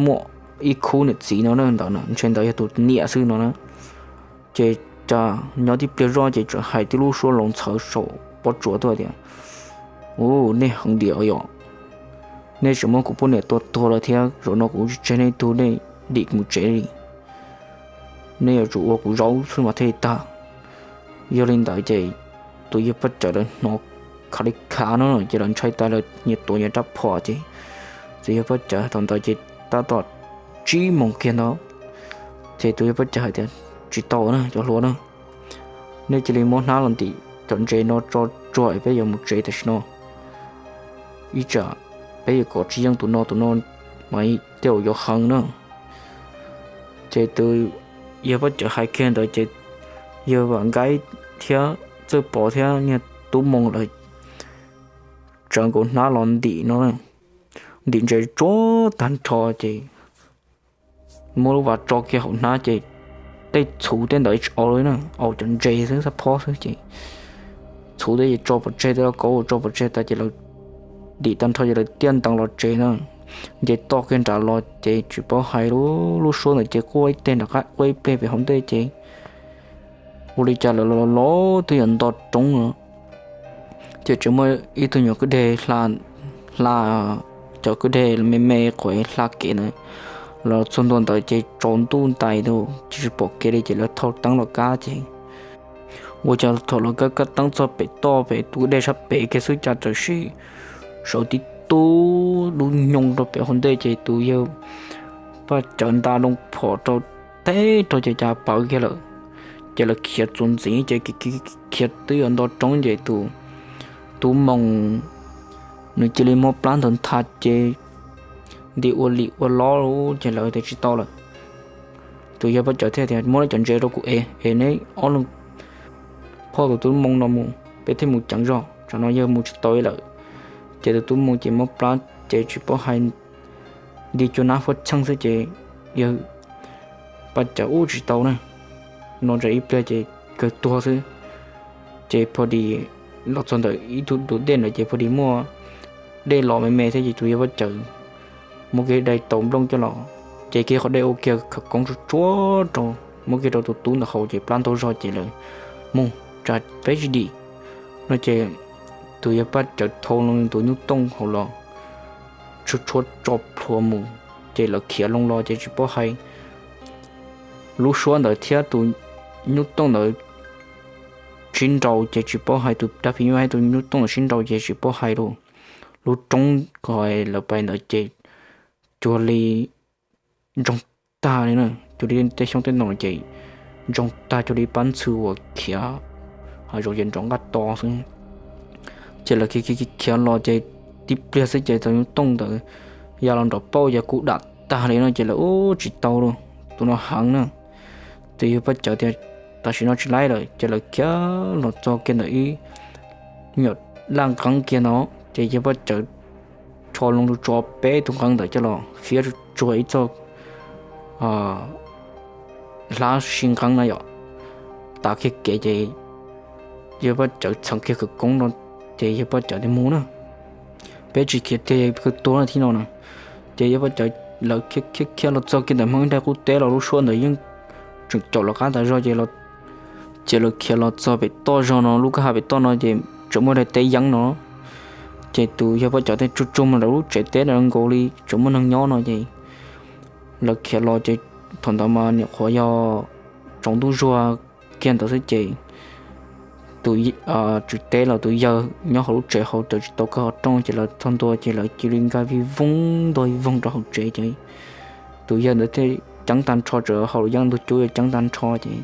muaj ib khub niam txiv no na ntawd na, ntshe ntawd yog tus niam xwb no na. Ces cas nyob tib pliag zoj ces tseem hais tib lub suab loo ntxhawv saum pob tsuas tuaj tias, Ub, nej heev diam yom, nej tseem muab kuv poj niam tua tuag lawm thiab zaum no kuv tsis tseg nej tug nej dim mus tsev li. Nej yuav tsum ua kuv zaub xwb mas thiaj li tag. Yog li ntawd ces tus yawg Paj Cawv lawv hnov khav li khav no ces lawv ntshai tas lawv nyias tuav nyias rab phom ces tus yawg Paj Cawv thaum ntawd ces tab tom tsib moos kiag ntawd ces tus yawg Paj Cawv hais tias, Tsis tau na cov hluas na, nej cia li muab hnab los ntim cov ntses no tso tsuag es peb yuav mus tsev tam sim no. Ib tsam peb yuav kom tsis yeej tus no, tus no mas tej zaum yuav heev na. Ces tus yawg Paj Cawv hais kiag ntawd ces yawg Vam Nkaib thiab Txawj Pov thiab niag Tub Moo lawv tsawv nkaus hnab los ntim no, ntim ntses tsuag tag nrho ces muab lub vas tso kiag hauv hnab ces tej txhuv tej ntawd tsis au li na, au cov ntses xwb xab phob xwb ces txhuv tej ces tso pov tseg, tej lauj kaub tso pov tseg tas ces lawv ntim tag nrho ces lawv tiaj ntees los tsev na. Nce toj kiag nram los ces tsis paub hais lub suab ntawd ces quaj ib teg nram qab quaj ib teg pem hauv ntej ces ua li cas lawv los los twb yuav nto roob no ces tseem muaj ib tug nyuam kwj deg hla, cov kwj deg me me qhuav hla kev ntawd los txog ntua ntawd ces tsaus ntuj ntais tus tsis pom kev li ces lawv thau teeb los kab ces ua cas thaum lawv kab kab teeb txog pem toj pem tus kwj dej sab pem kiag xwb cas txawm sim sawv tib tug dub nyoog rau pem hauv ntej ces tus yawg Paj Cawv nta loo phom rau teb rau ces cas pawv kiag lawm. Ces lawv khiav txuas ntxiv ces khiav twb yuav nto roob ces tus Tub Moo nws cia li muab plab ntawd ntha ces nti ua lim ua lob ces lawv tias tsis tau lawm. Tus yawg Paj Cawv thiaj tias muab cov ntses rau kuv es es neb ob leeg phoj tus Tub Moo no mus peb thiaj mus ceev zog, tsam no yawg mus tsis tau li lawm. Ces tus Tub Moo ces muab plab ces tsis paub hais nti cuag nab huab txheej xwb ces yawg Paj Cawv ub tsis tau na, no ntawm ib pliag ces kawg tuag xwb. Ces pho dis los txog ntawm ib tug tus dej ntawd ces pho dis muaj dej los me me thiab ces tus yawg Paj Cawv muab kiag dai tau nplooj coj los ces kiag qhov dej ua kiag khawv koob tsuag tsuag rau, muab kiag rau tus tub ntawd haus ces plab ntau zog ces lawv mus tsa peb tsis dim no ces tus yawg Paj Cawv thau tus nyuj tooj hauv los tshuab tshuab tso plhuav mus ces lawv khiav loo los ces tsis paub hais lub suab ntawd thiab tus nyuj tooj ntawd sib nrau ces tsis paub hais, tus dab phim nyuj thiab tus nyuj tooj ntawd sib nrau ces tsis paub hais lawm. Lub roob ko lawv pais ntawd ces cuag li ntsoog tag li na, cuag li tej xyoob tej ntoo ces ntsoog tag cuag li pab ntxhw uas khiav hav zoov ces nrov nqaj to xwb. Ces lawv khiav khiav khiav los ces tib pliag xwb ces tus nyuj tooj ntawd ya los nrov pauj ces kuj dam tag li no ces lawv ub tsis tau li, tus no heev na. Ces yawg Paj Cawv tias tam sim no tsis laib lawm. Ces lawv khiav los txog kiag ntawm ib nyuam laj nqeeb kiag no, ces yawg Paj Cawv rho loo tsuas peb tug nqeeb ntawd coj los fiab tsuag ib txoj hlab si nqeeb na yom, tav kiag kev ces yawg Paj Cawv txheev kiag khawv koob no, ces yawg Paj Cawv tias mus na, peb tsis khiav tiag kawg tuag thiab no na. Ces yawg Paj Cawv lawv khiav khiav los txog kiag ntawm Hmoob ib nrag qub teb los lub suab ntawd yeej tseem caum los qab tas zog ces, ces lawv khiav los txog pem toj zog no, lub kwj ha pem toj no ces tseem muaj daim teb yeeb no. Ces tus yawg Paj Cawv thiaj tsuag tsuag mus lawm lub tsev teb nkaus li tseem muaj neeg nyob no ces lawv khiav los ces thaum ntawd mas nyuam qhuav yog tsaus ntuj zuag kiag ntawd xwb ces tus tswv teb los tus yawg nyob hauv lub tsev hauv raws tsis tau kawg qhov rooj ces lawv txog ntua ces lawv cia li nkag vij voog nto vij voog rau hauv tsev ces tus yawg ntawd thiaj ceeb tag nrho, tseem hau lub yeeb ntug cub ceeb tag nrho ces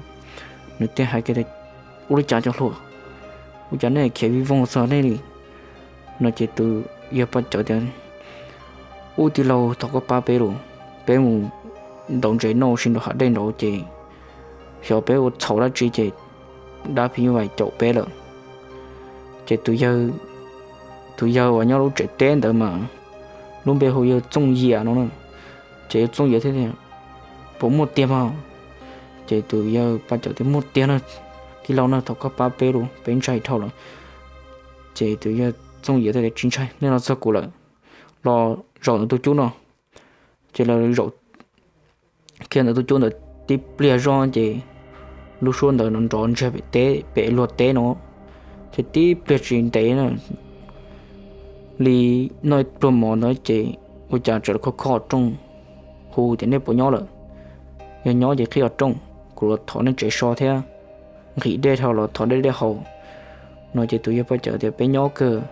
nws thiaj hais tias, ua li cas cov hluas, ua cas nej khiav vij voog txog nej li? No ces tus yawg Paj Cawv tias, ub tij laug, thov koj pab peb los, peb mus ntaus ntses noj ua si nraum hav dej nraud ces xyov peb ua txhaum dab tsi ces dab phim nyuj vais caum peb lawm. Ces tus yawg, tus yawg uas nyob lub tsev teb ntawd mas lub npe hu yawg Txooj Yias no na. Ces yawg Txooj Yias thiaj tias, puas muaj tiag mas? Ces tus yawg Paj Cawv tias, muaj tiag na, tij laug na, thov koj pab peb los, peb ntshai dhau lawm. Ces tus yawg Txooj Yias thiaj tias, tsis ntshai, nej los txog kuv lawm, los zaum ntawm tus cub no. Ces lawv zaum kiag ntawm tus cub ntawd tib pliag zoj ces lub suab ntawd nrov nrov ntsiag pem teb, pem luag teb no, ces tib pliag tsis ntev na, li noj ib pluag mov ntawd ces ua cas txawm khob khob qhov rooj hu tias, nej puas nyob lawm? Yog nyob ces qhib qhov rooj, kuv los thov nej tsev so thiab, nqhis dej dhau los thov dej dej haus. No ces tus yawg Paj Cawv tias, peb nyob kawg.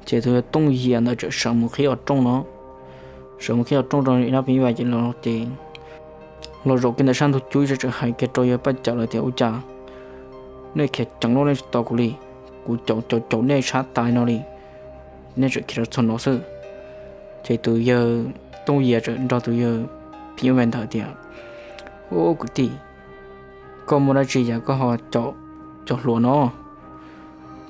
Ces tus yawg Tooj Yias ntawd txawm sawv mus qhib qhov rooj no, sawv mus qhib qhov rooj rau dab phim nyuj vais ces los ces los zaum kiag ntawm sab ntug cub, txawm hais kiag rau yawg Paj Cawv lawv tias, ua cas nej khiav ceev luaj nej tsis tos kuv li? Kuv caum caum caum nej sab tais no li, nej tseem khiav rau txog no xwb. Ces tus yawg Tooj Yias txawm nrog tus yawg phim nyuj vais ntawd tias, ub kwv tij, koj muaj dab tsi cas koj ho caum cov hluas no?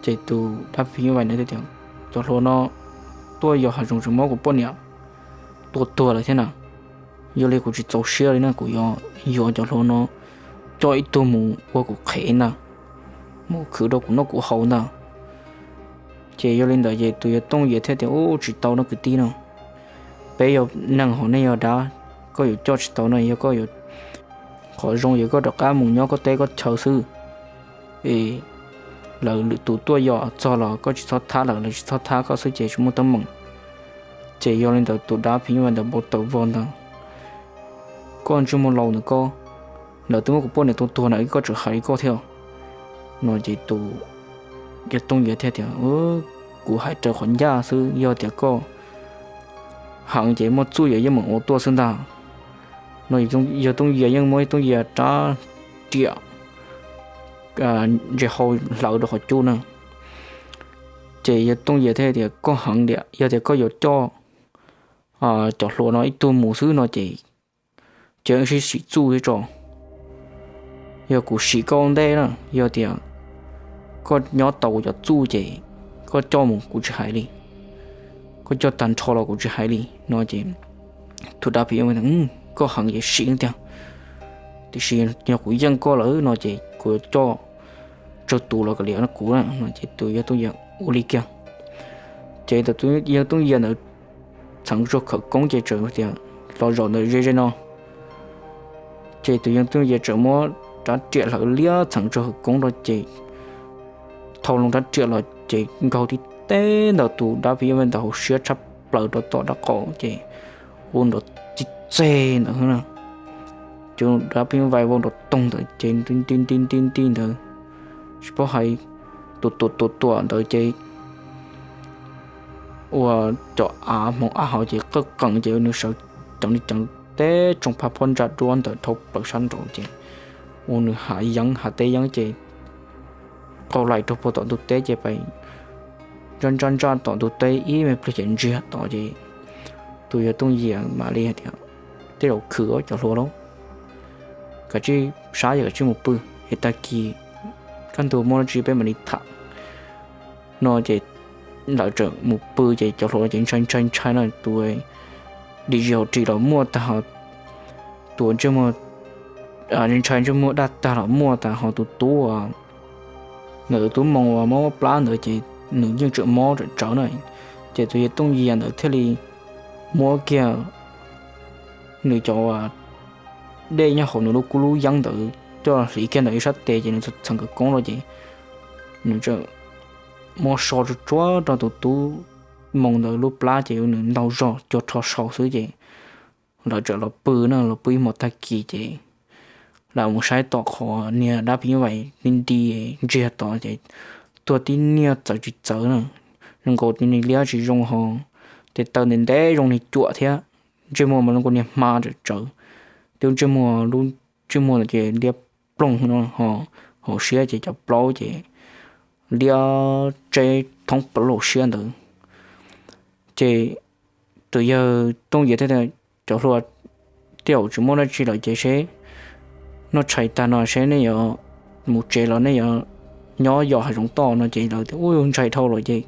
Ces tus dab phim nyuj vais ntawd tias, cov hluas no tuaj yos hav zoov tseem muab kuv poj niam tua tuag lawm thiab na. Yog li kuv tsis txaus siab li na, kuv yuav yuav cov hluas no coj ib tug mus ua kuv qhev ntag, mus khwv rau kuv noj kuv haus ntag. Ces yog li ntawd ces tus yawg Tooj Yias thiaj tias, ub tsis tau no kwv tij no, peb yog neeg hos nej yog dab, koj yuav coj tsis tau no, yog koj yuav, qhov zoo yog koj rov qab mus nyob koj teb koj chaw xwb. Es lawv lwm tus tuaj yos txog los koj tsis txhob thab lawv, lawv tsis txhob thab koj xwb ces tsis muaj teeb meem. Ces yog li ntawd tus dab phim nyuj vais ntawd npau taws vog ntag, koj ntsej muag laus ntawm koj, lawv twb muab kuv poj niam tua tuag na koj tseem hais li koj thiab. No ces tus yawg Tooj Yias thiaj tias, kuv hais raws qhov ncaj xwb, yog tias koj heev ces muaj txuj yawg yeej meem ua tuaj xwb ntag. No yawg Tooj Yias yeej muab yawg Tooj Yias rab riam ntses hau hlawv rau qhov cub na. Ces yawg Tooj Yias thiaj tias, koj heev tiag, yog tias koj yuav coj cov hluas no ib tug mus xwb no ces, ces sib sim txuj tso. Yog kuv sim koj ua ntej na, yog tias koj nyob tau kuv cov txuj ces koj coj mus kuv tsis hais li, koj coj tag nrho los kuv tsis hais li. No ces tus dab phim nyuj vais tias, koj heev ces sim tiag, tiam sis yog kuv yeej koj lawm no ces kuv yuav coj tsawg tus los kav liam kuv na. No ces tus yawg Tooj Yias ua li kiag. Ces tus yawg Tooj Yias ntawd txheev tsuag khawv koob ces txawm tias, los zaum ntawm ze ze no. Ces tus yawg Tooj Yias txawm muab rab riam hlawv liab txheev tsuag khawv koob rau ces thau loo rab riam los ces nkaug tib teg ntawm tus dab phim nyuj vais ntawd hauv siab tshab plaws rau tom dab qaum ces ua nrov txij txeg ntawd na. Ces dab phim nyuj vais vau nrov toog ntawd ces nti nti nti nti ntawd, tsis paub hais, tuam tuam tuam tuam ntawd ces ua cov av hmoov av hauv ces qawj qees ces nws sawv ceev li ceev teb tsoo phab phab ntsa duab ntawd dhau plaws sab nraud ces ua nws hav yeeb hav teb yeeb ces qau laim rau puag tom ntug teb ces pais ntsaj ntsaj ntsaj tom ntug teb ib me pliag ces ntsiag to ces tus yawg Tooj Yias mam li hais tias, tej zaum khwv cov hluas lauj, kav tsij sab yawm kav tsij mus pw. es tag kis kaj ntug muaj dab tsi peb mam li tham no ces lawv txawm mus pw ces cov hluas ces ntshai ntshai ntshai no tus dim zis hauv ris los muaj tag, tus ntsej muag ntshai ntsej muag daj tag los muaj tag, ho tus tub ntawm tus tub moo uas mob plab ntawd ces nws yeej tseem mob tsawv na. Ces tus yawg Tooj Yias ntawd thiaj li muab kiag nws cov dej nyob hauv nws lub kub lub yeeb ntawd coj hliv kiag ntawm ib sab tes ces nws txheem khawv koob los ces nws muab so tsuag tsuag rau tus tub moo ntawd lub plab ces nws ntaug zog cuag rho sau xwb ces lawv txawm los pw na, los pw ib hmos tag kis ces lawv mus saib tom qhov niag dab phim nyuj vais nti nti ntsiag tod ces tuag tib niag txawv tsis txawv na, zoo nkaus li niag liab tsis zoo ho, tes taw ntev ntev zoo niag cuam thiab, ntsej muag mas zoo nkaus niag hma tsawv tsawv, tus ntsej muag lub ntsej muag ces liab ploog no ho, hauv siab ces cov plaub ces liab tseb thoob plaws hauv siab ntawd. Ces tus yawg Tooj Yias thiaj tias, cov hluas, tej zaum tsis muaj dab tsi lawm ces seb noj tshais tag no seb nej yuav mus tsev los nej yuav nyob yos hav zoov toj no ces lawv tias ub ntshai dhau lawm ces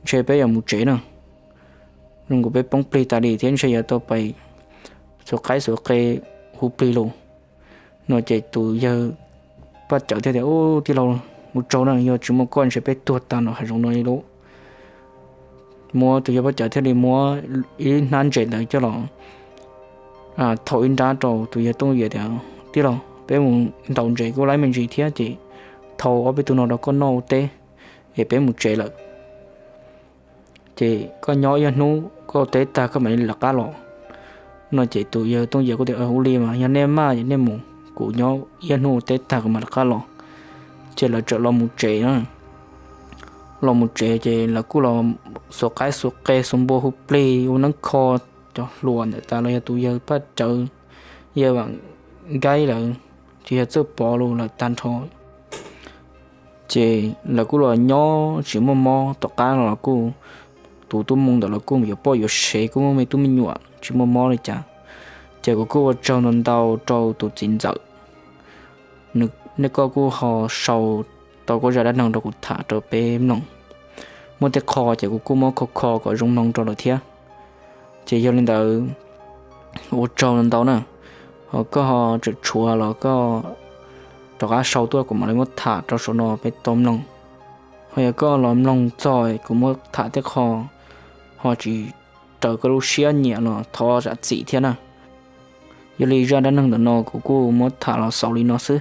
ntshe peb yuav mus tsev na, zoo nkaus peb poob plig tas li thiab ntshe yuav tau pais xuas qaib xuas qe hu plig lawm no ces tus yawg Paj Cawm thiaj tias ub tij laug, ua tsaug na, yog tsis muaj koj ntshe peb tuag tag nrho hav zoov no li lauj. Muab tus yawg Paj Cawm thiaj li muab ib hnab ntses ntawd coj los thau ib nrab rau tus yawg Tooj Yias tias tij laug, peb mus ntaus ntses kuj laib me ntsis thiab ces thau ob peb tug no rau koj noj ua teb es peb mus tsev lawm. Ces koj nyob ib hnub koj ua teb tag koj mam li lawv qab los no ces tus yawg Tooj Yias kuj tias ua li mas yog nej maj ces nej mus, kuv nyob ib hnub ua teb tag kuv mam lawv qab los. Ces lawv txawm los mus tsev na. Los mus tsev ces lawv kuj los xuas qaib xuas qe xuas npua hu plig ua neeb kho, cov hluas ntawm tas los yog tus yawg Paj Cawm, yawg Vam Nkaib lawm, ces yog Txawj Pov los lawm tag nrho. Ces lawv kuj los nyob tsis muaj mob, tom qab no los kuj tus tub moo ntawd los kuj yuav poj yuav sev kuj muaj me tub me nyuam tsis muaj mob li cas. Ces kuv kuj ua tsaug ntau ntau rau tus txiv ntxawm, nej koj kuj ho sau tau koj zaj dab neeg rau kuv tham rau peb mloog. Muaj tej qho ces kuv kuj muab kho kho kom zoo mloog rau lawm thiab. Ces yog li ntawd ua tsaug ntau ntau na, ho koj ho tseem tshuav los koj rov qab sau tuaj kuv mam li muab tham rau saum no peb tau mloog. Ho yog koj los mloog txog kuv muab tham tej qho ho tsis raws koj lub siab nyiam los thov zam txim thiab na. Yog li zaj dab neeg ntawm no kuv kuj muab tham los xaus li no xwb.